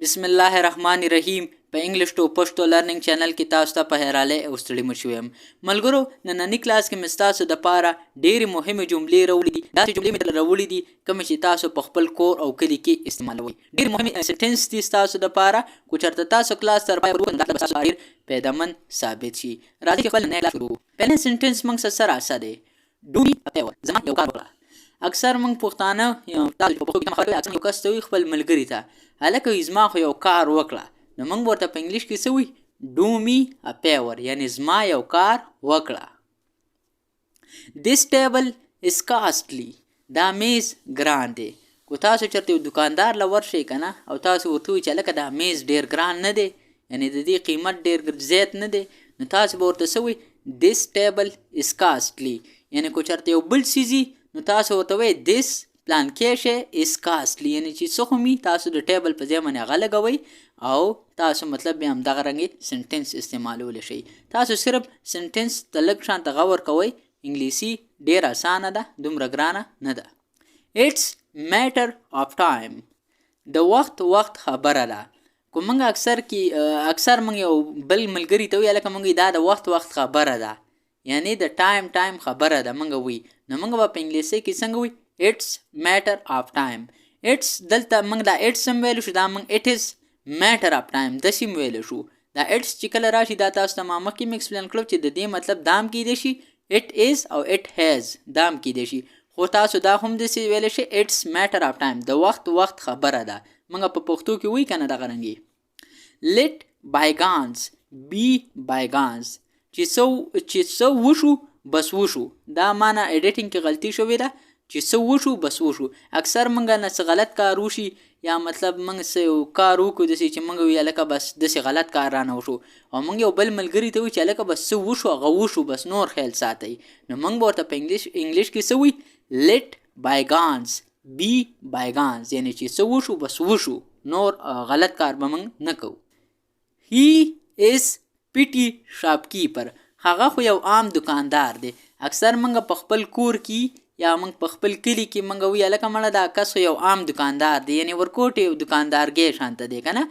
بسم الله الرحمن الرحیم. په English to Pashto learning channel کې تاسو ته په حیرالۍ او ستړي مشو یم. ملګرو، ننني کلاس کې مې ستاسو دپاره ډېرې مهمې جملې راوړي دي. داسې جملې مې درله راوړي دي کومې چې تاسو په خپل کور او کلي کې استعمالوئ. ډېرې مهمې sentence دي ستاسو دپاره. که چېرته تاسو کلاس تر پایه وګورئ، دا به ستاسو ډېر فایدهمند ثابت شي. راځئ چې خپل نننی کلاس شروع کړو. پهلنی sentence موږ سره څه راسه دی؟ Do me a favor، زما یو کار وکړه. اکثر موږ پښتانه، تاسو په پښتو کې خبرې کوئ، اکثر یو کس ته وایي، خپل ملګري ته، هلکه وایي زما خو یو کار وکړه، نو موږ ورته په انګلیش کې څه وایي؟ Do me a favor، یعنی زما یو کار وکړه. This table is costly، دا میز ګران دی. که تاسو چېرته یو دکاندار له ورشئ که نه او تاسو ورته ووایئ چې هلکه دا میز ډېر ګران نه دی، یعنی د دې قیمت ډېر زیات نه دی، نو تاسو به ورته څه وایئ؟ This table is costly. یعنی که چېرته یو بل څیز نو تاسو ورته وایئ this پلانکی شی is costly، یعنی چې څه خو مي تاسو د table په ځای باندې هغه لګوئ او تاسو مطلب بیا همدغه رنګې sentence استعمالولی شئ. تاسو صرف sentence ته لږ شانته غور کوئ. انګلیسي ډېره اسانه ده، دومره ګرانه نه ده. It's matter of time، د وخت وخت خبره ده. که موږ اکثر کې اکثر موږ یو بل ملګري ته وایو، لکه موږ دا د وخت وخت خبره ده، یعنی د time time خبره ده موږ وایي، نو موږ به په انګلیسي کې څنګه وایي؟ It's matter of time. It's دلته موږ دا it's هم ویلی شو، دا موږ it is matter of time داسې هم ویلی شو. دا it's چې کله راشي، دا تاسو ته ما مخکې هم explain کړو چې د دې مطلب دا هم کیدی شي it is او it has، دا هم کیدی شي، خو تاسو دا هم داسې ویلی شئ it's matter of time، د وخت وخت خبره ده. موږ په پښتو کې وایي که نه دغه رنګې. Let bygones be bygones، چې څه وشو بس وشو. دا معنی editing کې غلطي شوې ده. چې څه وشو بس وشو. اکثر موږ نه څه غلط کار وشي یا مطلب موږ څه یو کار وکړو داسې چې موږ وي هلکه بس داسې غلط کار رانه وشو، او موږ یو بل ملګري ته وایو چې هلکه بس څه وشو هغه وشو، بس نور خیال ساتئ، نو موږ به ورته په انګلیش کې څه وایي؟ Let bygones be bygones، یعنی چې څه وشو بس وشو، نور غلط کار به موږ نه کوو. He is petty shopkeeper، هغه خو یو عام دکاندار دی. اکثر موږ په خپل کور کې یا موږ په خپل کلي کې موږ وایو، هلکه مړه دا کس خو یو عام دکاندار دی، یعنی ورکوټی یو دکاندارګی شانته دی که نه،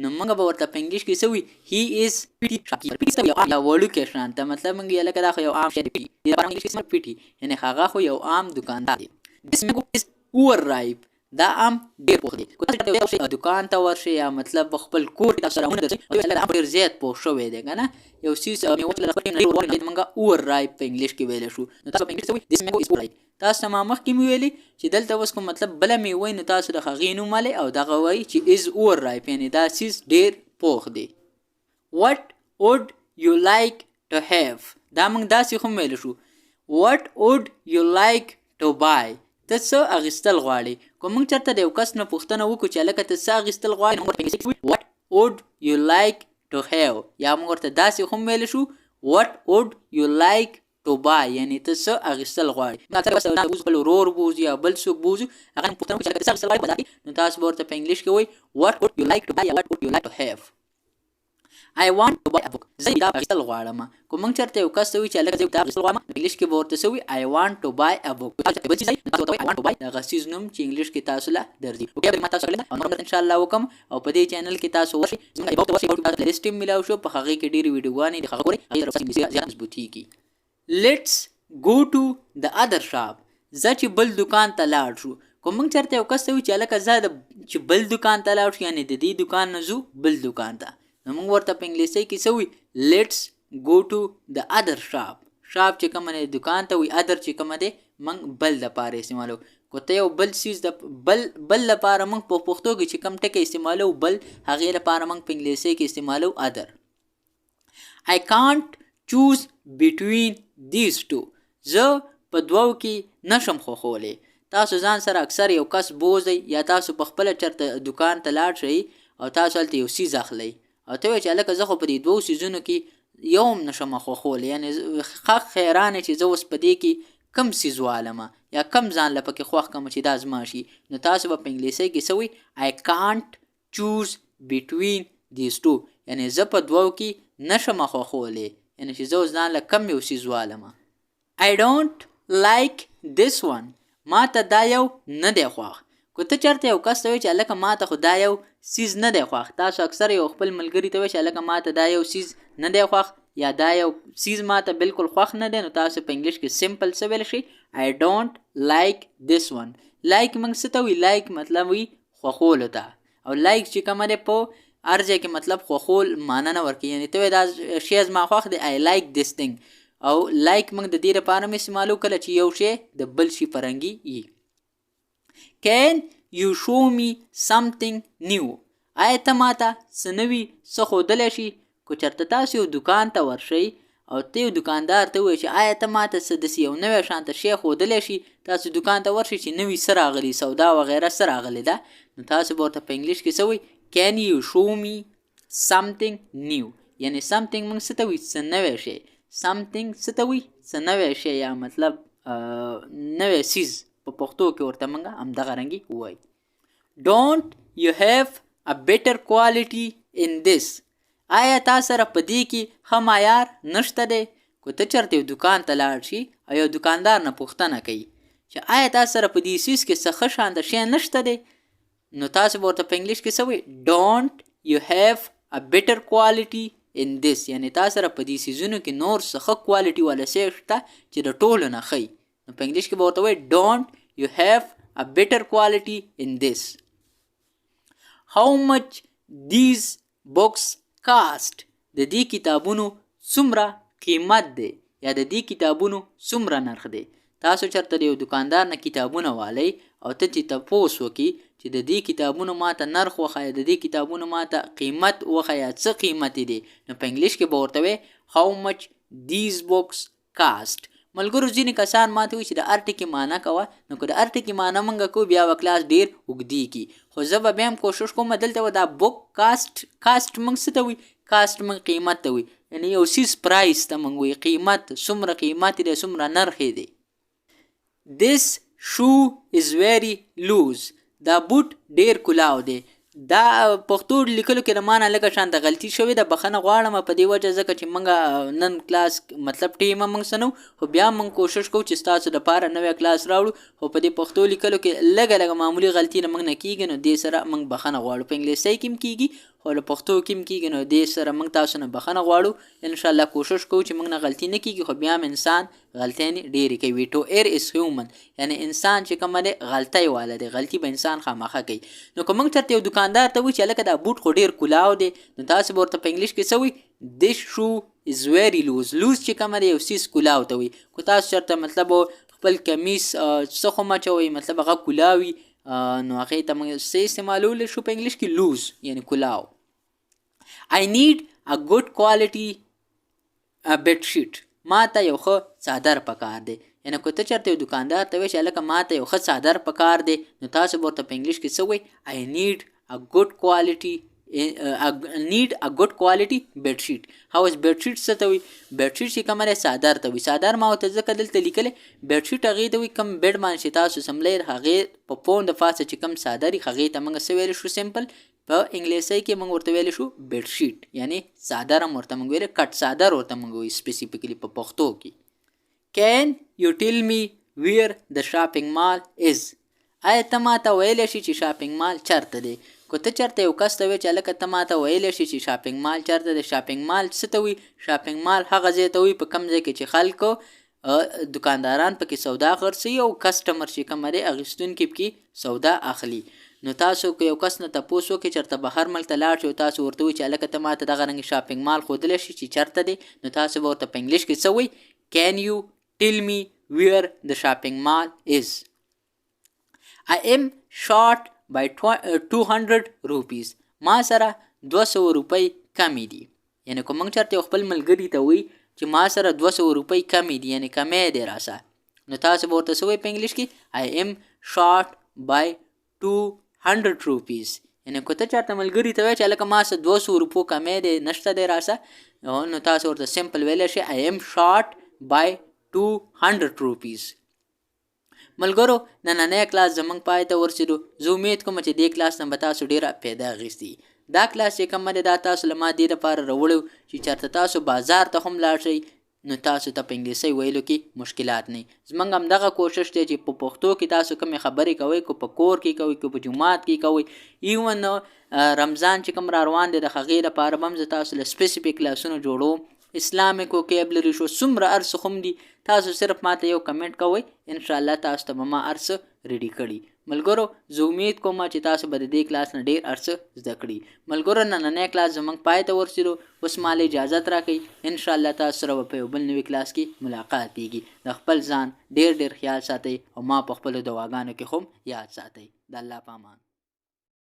نو موږ به ورته په انګلیش کې څه وایو؟ He is petty shopkeeper. Petty څه؟ یو عام یا وړوکی شانته. مطلب موږ هلکه دا خو یو عام شی دی، petty، دې لپاره انګلیش کې څه petty، یعنی هغه خو یو عام دکاندار دی. This mango is overripe، دا ام ډیر پوخ دی. که تاسو ورشئ، دکان ته ورشئ یا مطلب خپل کور کې تاسو سره امونه درځئ او دا ام ډیر زیات پوخ شوی دی که نه، یو څیز میوه چې له خپل موږ overripe په انګلیش کې ویلی شو، نو تاسو په انګلیش څه وایئ؟ This mango is overripe. تاسو ته ما مخکې مې ویلي چې دلته اوس کوم مطلب بله میوه نو تاسو د هغې نوم والئ او دغه وایي چې is overripe، یعنی دا څیز ډیر پوخ دی. What would you like to have، دا موږ داسې هم ویلی شو what would you like to buy، ته څه اخیستل غواړې. که موږ چېرته د یو کس نه پوښتنه وکړو چې هلکه ته څه اخیستل غواړې، نو موږ ورته په what would you like to have، یا موږ ورته داسې هم ویلی شو what would you like to buy، یعنی ته څه اخیستل غواړې. موږ اکثر بس خپل ورور بوځو یا بل څوک بوځو، هغه پوښتنه وکړو چې هلکه ته څه اخیستل غواړې بازار کې، نو تاسو به ورته په انګلیش کې وایئ what would you like to buy یا what would you like to have. I want to buy a book، زه کتاب اخیستل غواړم. که موږ چېرته یو کس ته وایو چې هلکه زه کتاب اخیستل غواړم، نو انګلیش کې به ورته څه وایي؟ I want to buy a book. بل څیز نو تاسو ورته وایئ I want to buy دغه څیز نوم چې انګلیش کې تاسو له درځي. Okay، ما تاسو کړل او نور ان شاء الله وکم. او په دې channel کې تاسو ورشئ، زموږ about ته ورشئ، about تاسو list هم ملاو شو، په هغې کې ډېرې ویډیوګانې دي، هغه ګورئ، هغې سره انګلیسي زیات مضبوطیږي. Let's go to the other shop، ځه چې بل دکان ته لاړ شو. که موږ چېرته یو کس ته وایو چې هلکه ځه چې بل دکان ته لاړ شو، یعنې د دې دکان نه ځو بل دکان ته، نو موږ ورته په انګلیسي کې څه وایو؟ Let's go to the other shop. Shop چې کومه دی دکان ته وایي، other چې کومه دی موږ بل دپاره استعمالو. که ته یو بل څیز د بل بل لپاره موږ په پښتو کې چې کوم ټکی استعمالو بل، هغې لپاره موږ په انګلیسي کې استعمالو other. I can't choose between these two، زه په دوو کې نشم خوښولی. تاسو ځان سره اکثر یو کس بوځئ یا تاسو په خپله چېرته دکان ته لاړ شئ او تاسو هلته یو څیز اخلئ او ته وایې چې هلکه زه خو په دې دوو څیزونو کې یو هم نشم خوښولی، یعنې ښه حیران چې زه اوس په دې کې کم څیز والم یا کم ځان له پکې خوښ کړم چې دا زما شي، نو تاسو به په انګلیسي کې څه وایئ؟ I can't choose between these two، یعنې زه په دوو کې نشم خوښولی، یعنې چې زه اوس ځان له کم یو څیز والم. I don't like this one، ما ته دا یو نه دی خوښ. که ته چرته یو کس ته وایې چې هلکه ماته خو دا یو څیز نه دی خوښ، تاسو اکثر یو خپل ملګري ته وایې چې هلکه ماته دا یو څیز نه دی خوښ یا دا یو څیز ماته بالکل خوښ نه دی، نو تاسو په انګلیش کې سمپل څه ویلی شئ؟ I don't like this one. لایک موږ څه ته وایي؟ لایک مطلب وي خوښولو ته، او لایک چې کومه دی په هر ځای کې مطلب خوښول معنی نه ورکوي، یعنې ته وایې دا شی زما خوښ دی، I like this thing. او لایک موږ د دې لپاره هم استعمالو کله چې یو شی د بل شي په رنګي وي. Can you show me something new؟ آیا ته ماته څه نوي څه ښودلی شي؟ که چېرته تاسو یو دوکان ته ورشئ او ته یو دوکاندار ته ووایې چې آیا ته ماته څه داسې یو نوی شانته شی ښودلی شي، تاسو دوکان ته ورشئ چې نوي څه راغلي، سودا وغیره څه راغلې ده، نو تاسو به ورته په انګلیش کې څه وایي؟ Can you show me something new؟ یعنی something موږ څه ته وایي؟ څه نوی شی. Something څه ته وایي؟ څه نوی شی یا مطلب نوی څیز په پښتو کې ورته موږ همدغه رنګي ووایي. Don't you have a better quality in this؟ آیا تا سره په دې کې ښه معیار نشته دی؟ که ته چېرته یو دوکان ته لاړ شي او یو دوکاندار نه پوښتنه کوي چې آیا تا سره په دې څیز کې څه ښه شانته شی نشته دی، نو تاسو به ورته په انګلیش کې څه وایي؟ Don't you have a better quality in this؟ یعنی تا سره په دې څیزونو کې نور څه ښه کوالټي والا شی شته چې د ټولو نه ښه وي، نو په انګلیش کې به ورته وایي Don't you have a better quality in this؟ How much these books cost؟ د دې کتابونو څومره قیمت دی یا د دې کتابونو څومره نرخ دی؟ تاسو چېرته د یو دوکاندار نه کتابونه والئ او ته چې تپوس وکړي چې د دې کتابونو ماته نرخ وښیه، د دې کتابونو ماته قیمت وښیه، څه قیمت دی، نو په انګلیش کې به ورته وایې How much these books cost؟ ملګرو ځینې کسان ماته وایي چې د هر ټکي معنی کوه، نو که د هر ټکي معنی موږ کوو بیا به کلاس ډېر اوږدېږي، خو زه به بیا هم کوشش کوم. دلته به دا book cost، cost موږ څه ته وایي؟ کاست موږ قیمت ته وایي، یعنی یو څیز price ته موږ وایي، قیمت څومره قیمت دی، څومره نرخ یې دی. This shoe is very loose. دا بوټ ډیر کلاو دی. دا پښتو لیکلو کې د ما نه لږه شانته غلطي شوې ده، بخښنه غواړم په دې وجه، ځکه چې موږ نن کلاس مطلب ټیمه موږ څه نه، خو بیا موږ کوشش کوو چې ستاسو دپاره نوی کلاس راوړو، خو په دې پښتو لیکلو کې لږه لږه معمولي غلطي له موږ نه کېږي، نو دې سره موږ بخښنه غواړو. په انګلیسۍ کې هم کېږي خو له پښتو کې هم کېږي، نو دې سره موږ تاسو نه بخښنه غواړو. انشاءالله کوشش کوو چې موږ نه غلطي نه کېږي، خو بیا هم انسان غلطیانې ډېرې کوي. To err is human، یعنی انسان چې کومه دی غلطۍ والا دی، غلطي به انسان خامخا کوي. نو که موږ چېرته یو دوکاندار ته وایو چې هلکه دا بوټ خو ډېر کلاو دی، نو تاسو به ورته په انګلیش کې څه وایي؟ This shoe is very loose. Loose چې کومه دی یو څیز کلاو ته وایي. که تاسو چېرته مطلب خپل کمیس څه خو مچوئ، مطلب هغه کلاو وي، نو هغې ته موږ څه استعمالولی شو په انګلیش کې؟ لوز یعنی کلاو. I need a good quality bed sheet. ما ته یو ښه څادر پکار دی. یعنی که ته چېرته یو دوکاندار ته وایې چې هلکه ما ته یو ښه څادر پکار دی، نو تاسو به ورته په انګلیش کې څه وایي؟ I need a good quality need a good quality bed sheet. How is bed sheet څه ته وایي؟ Bed sheet چې کومه دی څادر ته وایي. څادر ما ورته ځکه دلته لیکلی، bed sheet هغې ته وایي کوم bed باندې چې تاسو څملئ هغې په پون د پاسه چې کوم څادر وي هغې ته موږ څه ویلی شو؟ سمپل په انګلیسۍ کې موږ ورته ویلی شو bed sheet، یعنی څادر هم ورته موږ ویلی، کټ څادر ورته موږ وایو specifically په پښتو کې. Can you tell me where the shopping mall is؟ آیا ته ما ته ویلی شي چې shopping mall چېرته دی؟ که ته چېرته یو کس ته وایې چې هلکه ته ما ته ویلی شي چې shopping mall چېرته دی، shopping mall څه ته وایي؟ Shopping mall هغه ځای ته وایي په کوم ځای کې چې خلکو دکانداران پکې سودا خرڅوي او customer چې کومه دی اخیستونکي پکې سودا اخلي. نو تاسو که یو کس نه تپوس وکړئ چېرته بهر ملک ته لاړ شئ او تاسو ورته ووایئ چې هلکه ته ما ته دغه رنګ shopping mall ښودلی شي چې چېرته دی، نو تاسو به ورته په انګلیش کې څه وایي؟ Can you tell me where the shopping mall is؟ I am short by 200 rupees. ما سره 200 روپۍ کمې دي. یعنی که موږ چېرته یو خپل ملګري ته وایي چې ما سره 200 روپۍ کمې دي، یعنی کمی دی راسه، نو تاسو به ورته څه وایئ په انګلیش کې؟ I am short by 200 rupees. یعنی که ته چېرته ملګري ته وایې چې هلکه ما سره 200 روپو کمی دی نشته دی راسه، نو تاسو ورته simple ویلی شئ I am short by 200 rupees. ملګرو نننی کلاس زمونږ پای ته ورسېدو. زه امید کوم چې دې کلاس نه به تاسو ډېره پیدا اخیستي. دا کلاس چې کوم دی دا تاسو له ما دې لپاره راوړی چې چېرته تاسو بازار ته هم لاړ شئ، نو تاسو ته په انګلیسي ویلو کې مشکلات نه. زمونږ هم دغه کوشش دی چې په پښتو کې تاسو کومې خبرې کوئ، که په کور کې کوئ، که په جومات کې کوئ، even رمضان چې کوم را روان دی د هغې لپاره به هم زه تاسو له specific کلاسونه جوړوم. Islamic vocabulary شو، څومره هر څه هم دي، تاسو صرف ماته یو کمنټ کوئ، انشاءالله تاسو ته به ما هر څه ready کړي. ملګرو، زه امید کوم چې تاسو به د دې کلاس نه ډېر هر څه زده کړي. ملګرو، نننی کلاس زموږ پای ته ورسېدو. اوس ما له اجازت راکړئ. انشاءالله تاسو سره به په یو بل نوي کلاس کې ملاقات کیږي. د خپل ځان ډېر ډېر خیال ساتئ او ما په خپلو دعاګانو کې هم یاد ساتئ. د الله په امان.